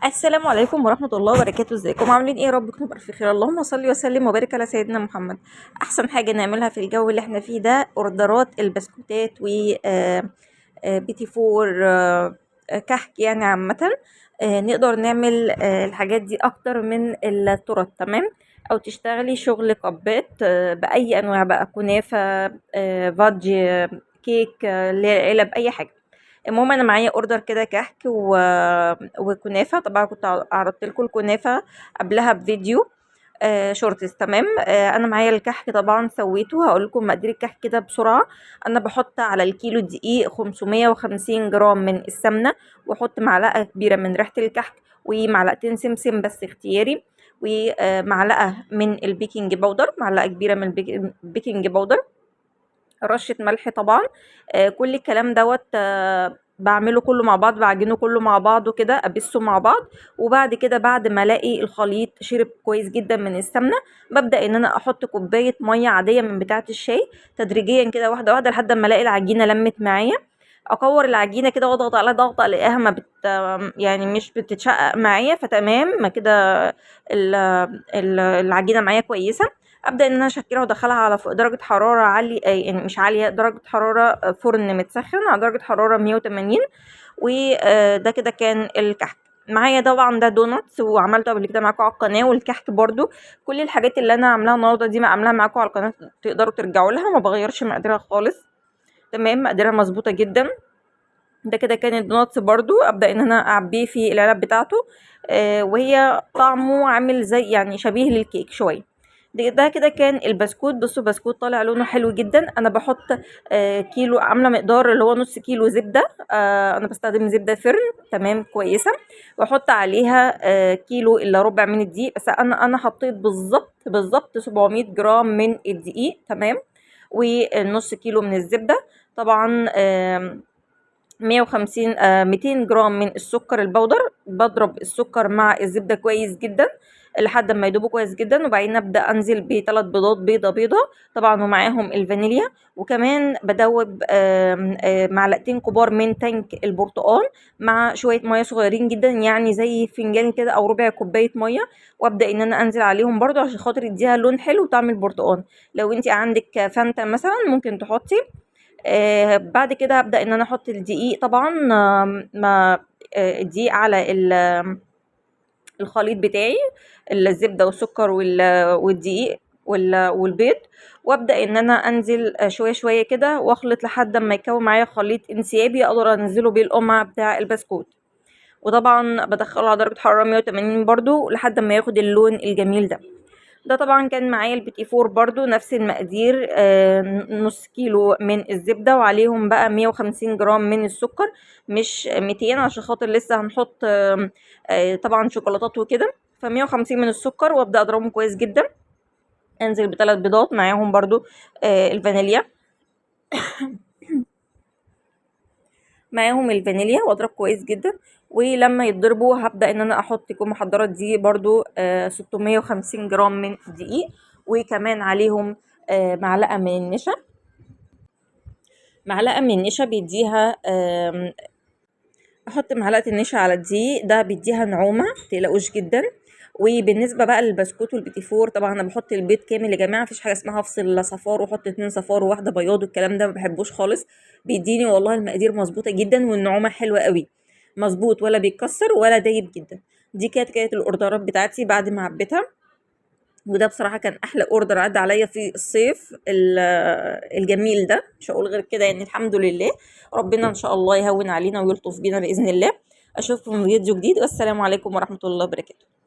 السلام عليكم ورحمة الله وبركاته. ازيكم عاملين ايه؟ يا رب تكونوا بألف خير. اللهم صل وسلم وبارك على سيدنا محمد. احسن حاجة نعملها في الجو اللي احنا فيه ده اوردرات البسكوتات و بيتي فور، كحك يعني عامة. نقدر نعمل الحاجات دي اكتر من التورت، تمام؟ او تشتغلي شغل كبات، باي انواع بقى، كنافة، fudge، كيك، اللي هي علب، اي حاجة. المهم انا معايا order كده كحك وكنافه. طبعا كنت عرضت لكم الكنافه قبلها بفيديو shorts، تمام؟ انا معايا الكحك طبعا سويته. هقول لكم مقادير الكحك كده بسرعة. انا بحط على الكيلو دقيق 550 جرام من السمنة، واحط معلقه كبيرة من ريحه الكحك، ومعلقتين سمسم بس اختياري، ومعلقة من ال baking powder، معلقه كبيرة من ال baking powder، رشه ملح طبعا. كل الكلام دوت، بعمله كله مع بعض، بعجنه كله مع بعضه كده، ابسة مع بعض. وبعد كده بعد ما الاقي الخليط شرب كويس جدا من السمنة، ببدا ان انا احط كوباية مية عادية من بتاعه الشاي تدريجيا كده، واحدة واحدة، لحد ما الاقي العجينة لمت معايا. اكور العجينة كده واضغط عليها ضغطه، الاقيها ما بت يعني مش بتتشقق معايا، فتمام ما كده العجينة معايا كويسة. ابدا ان انا اشكلها وادخلها على درجه حرارة عالية، يعني مش عالية، درجه حرارة فرن متسخن على درجه حرارة 180. وده كده كان الكحك معايا. طبعا ده donuts وعملته قبل كده معاكم على القناة، والكحك برضو كل الحاجات اللي انا عاملاها النهارده دي ما عاملاها معاكم على القناة، تقدروا ترجعوا لها، ما بغيرش مقاديرها خالص، تمام؟ مقاديرها مظبوطة جدا. ده كده كان ال donuts برضو. ابدا ان انا اعبيه في العلب بتاعته، وهي طعمه عامل زي يعني شبيه للكيك شوية. ده كده كان البسكوت. بصوا البسكوت طالع لونه حلو جدا. انا بحط، كيلو، عامله مقدار اللي هو نص كيلو زبدة، انا بستخدم زبدة فرن، تمام، كويسة. واحط عليها، كيلو الا ربع من الدقيق، بس انا حطيت بالظبط 700 جرام من الدقيق، تمام، والنص كيلو من الزبدة. طبعا، 150، 200 جرام من السكر البودر. بضرب السكر مع الزبدة كويس جدا لحد ما يدوبوا كويس جدا، وبعدين ابدا انزل بثلاث بيضات، بيضة بيضة طبعا، ومعاهم الفانيليا. وكمان بدوب، معلقتين كبار من تانك البرتقال مع شوية مية صغيرين جدا، يعني زي فنجان كده او ربع كوباية مية، وابدا ان انا انزل عليهم برضو عشان خاطر يديها لون حلو وطعم البرتقال. لو انت عندك فانتا مثلا ممكن تحطي. بعد كده هبدأ ان انا احط الدقيق طبعا، ما الدقيق على الخليط بتاعي، الزبدة والسكر والدقيق والبيض، وابدأ ان انا انزل شوية شوية كده واخلط لحد ما يكون معايا خليط انسيابي اقدر انزله بالقمع بتاع البسكوت. وطبعا بدخله على درجة حرارة 180 برضو لحد ما ياخد اللون الجميل ده. ده طبعا كان معايا البيتي فور برضو نفس المقادير، نص كيلو من الزبدة وعليهم بقى 150 جرام من السكر، مش 200 عشان خاطر لسه هنحط، طبعا شوكولاتات وكده، فمية وخمسين من السكر. وابدأ اضربهم كويس جدا، انزل بثلاث بيضات معاهم برضو، الفانيليا، معاهم الفانيليا، واضرب كويس جدا. ولما يتضربوا هبدأ ان انا احط يكون محضرة دي برضو، 650 جرام من الدقيق، وكمان عليهم، معلقة من النشا. معلقة من النشا بيديها، احط معلقة النشا على الدقيق ده بيديها نعومة، متقلقوش جدا. وبالنسبة بقى للبسكوت والبيتي فور، طبعا انا بحط البيض كامل يا جماعة، مفيش حاجة اسمها افصل صفار واحط 2 صفار وواحدة بياض والكلام ده ما بحبوش خالص. بيديني والله المقادير مظبوطة جدا والنعومة حلوة قوي، مظبوط ولا بيتكسر ولا دايب جدا. دي كانت الاوردرات بتاعتي بعد ما عبيتها، وده بصراحة كان أحلى أوردر عدى عليا في الصيف الجميل ده، مش هقول غير كده يعني. الحمد لله، ربنا إن شاء الله يهون علينا ويلطف بينا بإذن الله. أشوفكم في فيديو جديد، والسلام عليكم ورحمة الله وبركاته.